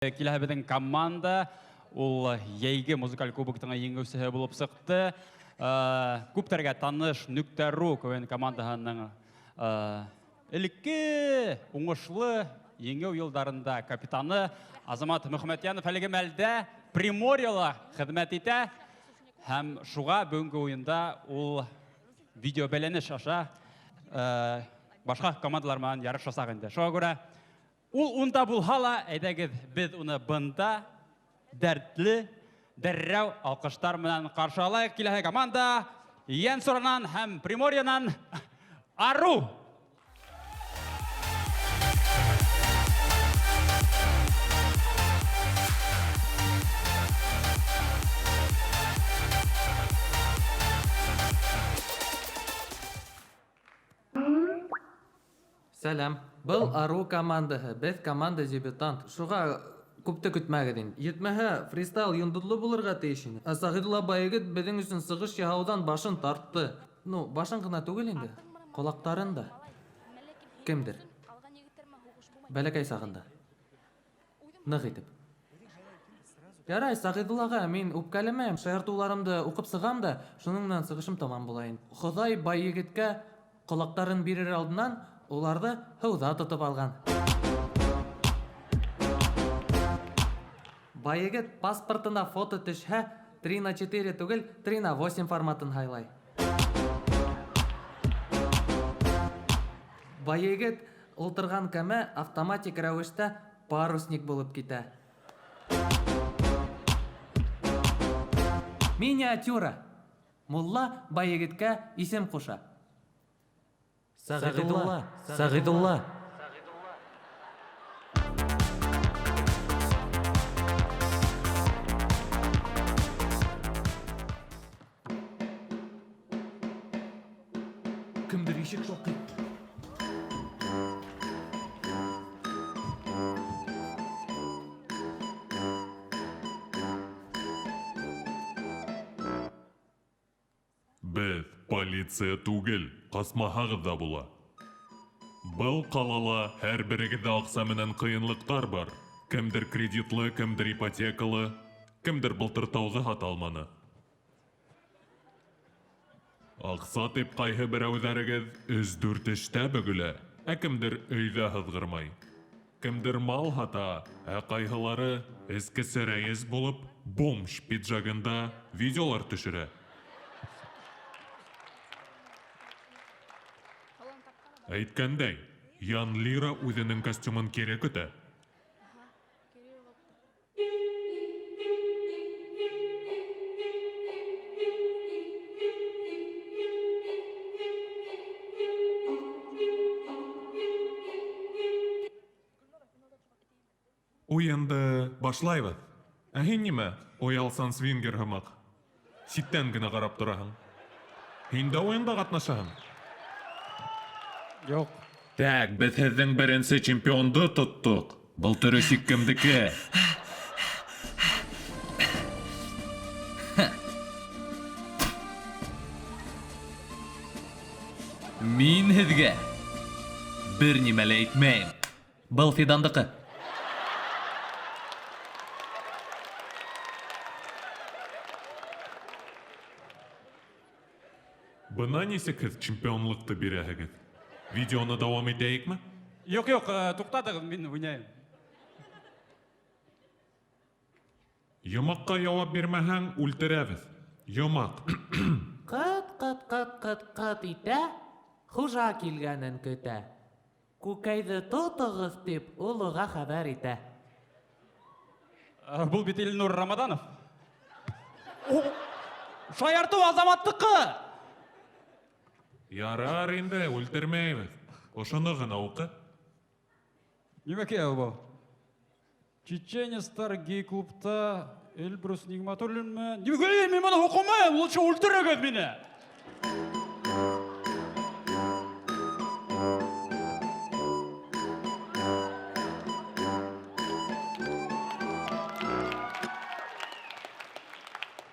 Киләһе беҙҙең команда ул йәйге музыкаль кубоктың еңеүсеһе булып сыҡты. Күптәргә таныш Нөктә.ру КВН командаһының элекке уңышлы еңеү йылдарында капитаны Азамат Мөхәммәтйәнов әлеге мәлдә Приморьела хеҙмәт итә һәм шуға бөгөнгө уйында ул видеобәйләнеш аша башҡа командалар менән ярышасаҡ инде. Шуға күрә ул унда булһа ла, әйҙәгеҙ, беҙ уны бында дәртле, дәррәү алҡыштар менән ҡаршы алайыҡ. Киләһе команда Йәнсуранан һәм Приморьянан Ару. Сәләм. Был Ару командаһы. Беҙ команда дебютант. Шуға күпте көтмәгеҙ инде. Етмәһә, фристайл йондоҙло булырға тейеш ине. Ә Сағиҙулла байегет беҙҙең өсөн сығыш яһауҙан башын тартты. Ну, башын ғына түгел инде, ҡолаҡтарын да. Кемдер. Бәләкәй сағында. Ныҡ итеп. Ярай, Сағиҙуллаға мин үпкәләмәйем. Шаяртыуларымды уҡып сығам да, шуның менән сығышым тамам була инде. Хоҙай бай егеткә ҡолаҡтарын бирер алдынан уларҙы һыуҙа тотоп алған. Бай егет паспортына фото төшһә, 3 на 4 түгел, 3 на 8 форматын һайлай. Бай егет ултырған кәмә автоматик рәүештә парусник булып китә. Миниатюра. Мулла бай егеткә исем ҡуша. Сәғиҙулла, Сәғиҙулла. Кемдер ишек шаҡый. Беҙ полиция түгел, ҡасмаһағыҙ ҙа була. Был ҡалала һәр берегеҙҙә аҡса менән ҡыйынлыҡтар бар. Кемдер кредитлы, кемдер ипотекалы, кемдер былтыр тауҙы һата алманы. Аҡса тип ҡайһы берәүҙәрегеҙ өс-дүрт эштә бөгөлә, ә кемдер өйҙә һыҙғырмай. Кемдер мал һата, ә ҡайһылары эскесе рәйес булып бомж пиджагында видеолар төшөрә. Әйткәндәй, Ян Лира үҙенең костюмын кире көтә. Уйынды башлайбыҙ. Ә һин нимә, оялсан свингер һымаҡ? Ситтән генә ҡарап тораһың. Һин дә уйында ҡатнашаһың. Юҡ. Так, беҙ һеҙҙең беренсе чемпионды тоттоҡ. Был трусик кемдеке? Мин һеҙгә бер нимә лә әйтмәйем. Был Фидандыҡы. Бына нисек һеҙ чемпионлыҡты бирәһегеҙ. Видеоны дауам итәйекме? Юҡ, юҡ, туҡтатығыҙ, мин уйнайым. Йомаҡҡа яуап бирмәһәң, үлтерәбеҙ. Йомаҡ. Ҡыт, ҡыт, ҡыт, ҡыт, ҡыт итә, хужа килгәнен көтә. Күкәйҙе тотоғоҙ тип олоға хәбәр итә. Был бит Илнур Рамаданов. Шаяртыу Азаматтыҡы! Ярар инде, үлтермәйбеҙ. Ошоно ғына уҡы. Нимәкәй был? Чеченецтар гей-клубта Эльбрус Нигматуллинме? Нимәкәй, мин быны уҡымайым, лучше үлтерегеҙ мине.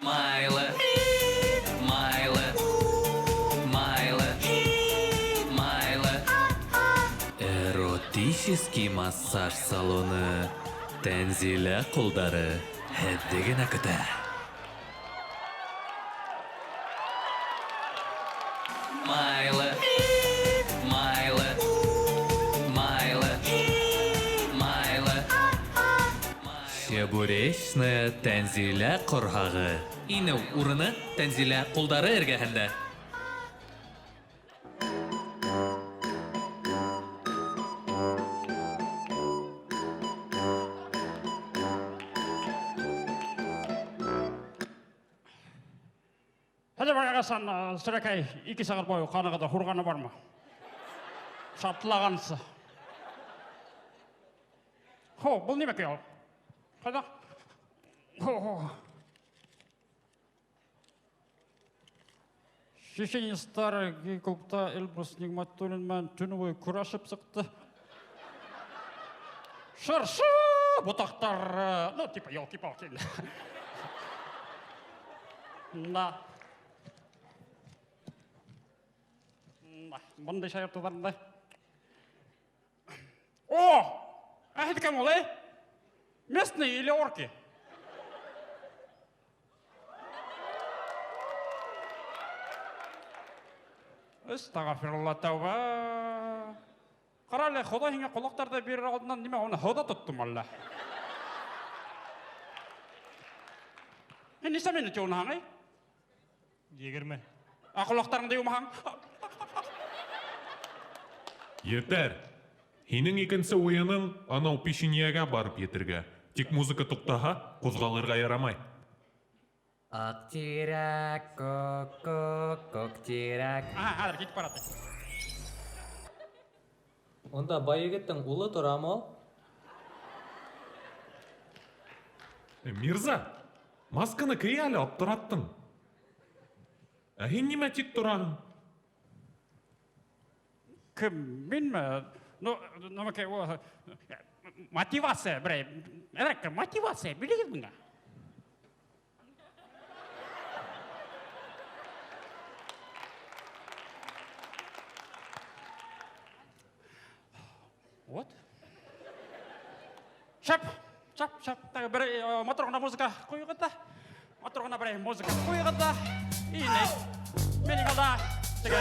Майлы, майлы, майлы, майлы. Эротический массаж салоны. Тәнзилә ҡулдары һеҙҙе генә көтә. Майлы, майлы, майлы, майлы. Чебуречная Тәнзилә ҡорһағы. Инеү урыны Тәнзилә ҡулдары эргәһендә. Хәҙер барғасан, Сөрәкәй, 2 сәғәт буйы ҡанығыҙҙы һурғаны бармы? Шартлағансы. Хо, был нимәкәй ул? Ҡайҙа? Хо, хо. Чеченецтар гей-клубта Эльбрус Нигматуллин менән төнө буйы көрәшеп сыҡты. Шыршы ботаҡтары, ну, типа, елки-палки. Да. Да, бындай шаяртыуҙар бындай. О! Ә һеҙ кем ул, эй? Местные или орки? Астағфирулла, тәүбә. Ҡара әле, Хоҙай һиңә ҡолаҡтарҙы бирер алдынан нимә, уны һыуҙа тоттом әллә? Һин нисә минут йыуынһаң, эй? 20. Ә ҡолаҡтарыңды йыумаһаң? Етәр. Һинең икенсе уйының анау печеньегә барып етергә. Тик музыка туҡтаһа, ҡуҙғалырға ярамай. Аҡ тирәк, кок, кок, кок тирәк. Аһа, хәҙер китеп бара ти. Унда бай егеттең улы торамы ул? Мирза, масканы кей әле, аптыраттың. Ә һин нимә тик тораһың? Кем, минме? Ну, нәмәкәй, о, мотивация, берәй. Әҙерәк мотивация, белегеҙ миңә. Вот. Шәп, шәп, шәп. Тағы берәй, матур ғына музыка ҡуйығыҙ ҙа. Матур ғына берәй музыка ҡуйығыҙ ҙа. Инәй, минең алда теге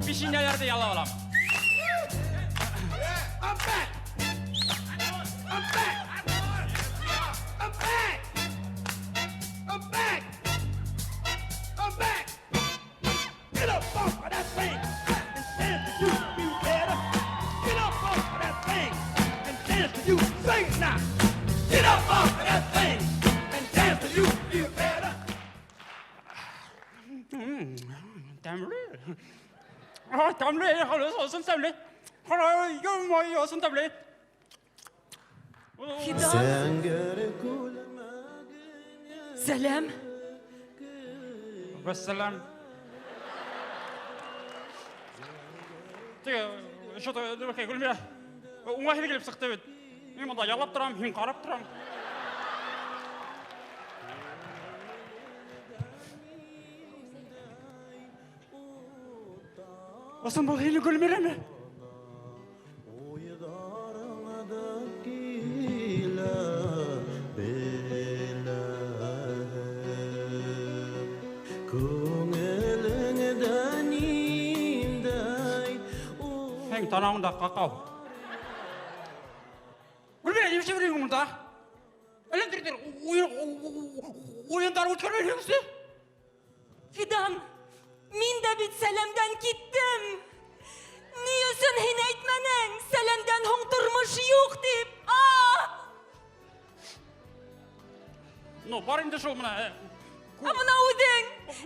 печеньеләрҙе ялап алам. I'm back. I'm back. I'm back. I'm back. I'm back. Get up off of that thing and dance to you feel better. Get up off of that thing and dance to you sing it now. Get up off of that thing and dance to you feel better. Тәмле. Ай, тәмле, һалсын тәмле. Һалсын тәмле. Фидан. Сәләм. Вәссәләм. Теге, что-то, нәмәкәй, Гөлмирә, уңайһыҙ килеп сыҡты бит. Мин бында ялап торам, һин ҡарап торам. Ысын был һинең Гөлмирәме? Һин танауыңда ҡаҡау. Гөлмирә, нимә эшләп йөрөйһөң бында? Әллә ниндәйҙер уйындар үткәрмәйһеңсе? Фидан, мин дә бит Сәләмдән киттем. Ни өсөн һин әйтмәнең? Сәләмдән һуң тормош юҡ тип. А! Ну, бар инде шул бына. Ә бына үҙең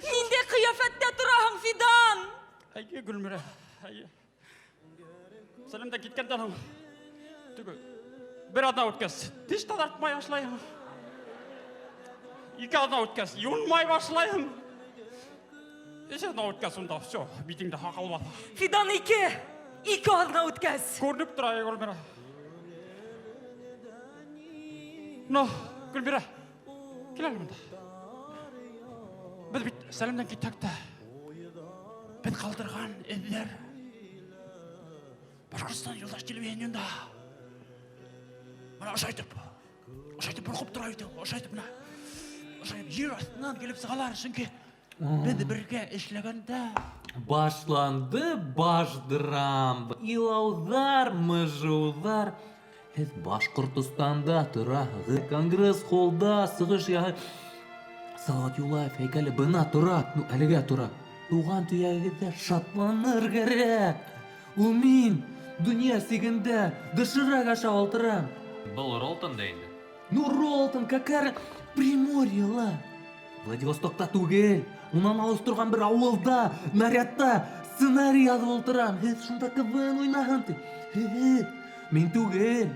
ниндәй ҡиәфәттә тораһың, Фидан? Әйе, Гөлмирә, әйе. Сәләмдән киткәндән һуң теге бер аҙна үткәс, теш таҙартмай башлайһың. Ике аҙна үткәс, юынмай башлайһың. Өс аҙна үткәс, унда всё, битеңде һаҡал баҫа. Фидан, ике аҙна үткәс. Күренеп тора, Гөлмирә. Ну, Гөлмирә, кил әле бында. Беҙ бит Сәләмдән китһәк тә, беҙ ҡалдырған эҙҙәр Башҡортостан юлдаш телевидениенда. Бына ошо әйтеп, Ошайтып борҡоп тора бит ул, ошайтып менә. Ошайтып ер аҫтынан килеп сығалар, сөнки беҙ бергә эшләгәндә Башланды баш драм. Илауҙар, мыжыуҙар. Һеҙ Башҡортостанда тораһығыҙ. Конгресс-холлда сығыш яһай Салауат Юлаев һәйкәле бына тора, ну, әлегә тора. Туған төйәгегеҙҙә шатланыр кәрәк. Ул мин донъя сигендә доширак ашап ултырам. Был Ролтон да инде. Ну, Ролтон, какая Приморьела. Владивостокта түгел. Унан алыҫ торған бер ауылда, нарядта сценарий яҙып ултырам. Һеҙ шунда КВН уйнаһын тип. Һеҙ, мин түгел.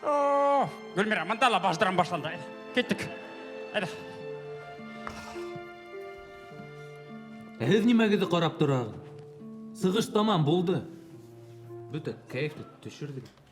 О, Гөлмирә, мында ла баждырам башланды. Әйҙә, киттек. Әйҙә. Ә һеҙ нимәгеҙҙе ҡарап тораһығыҙ? Сығыш тамам булды. Бөтә кәйефте төшөрҙөгөҙ.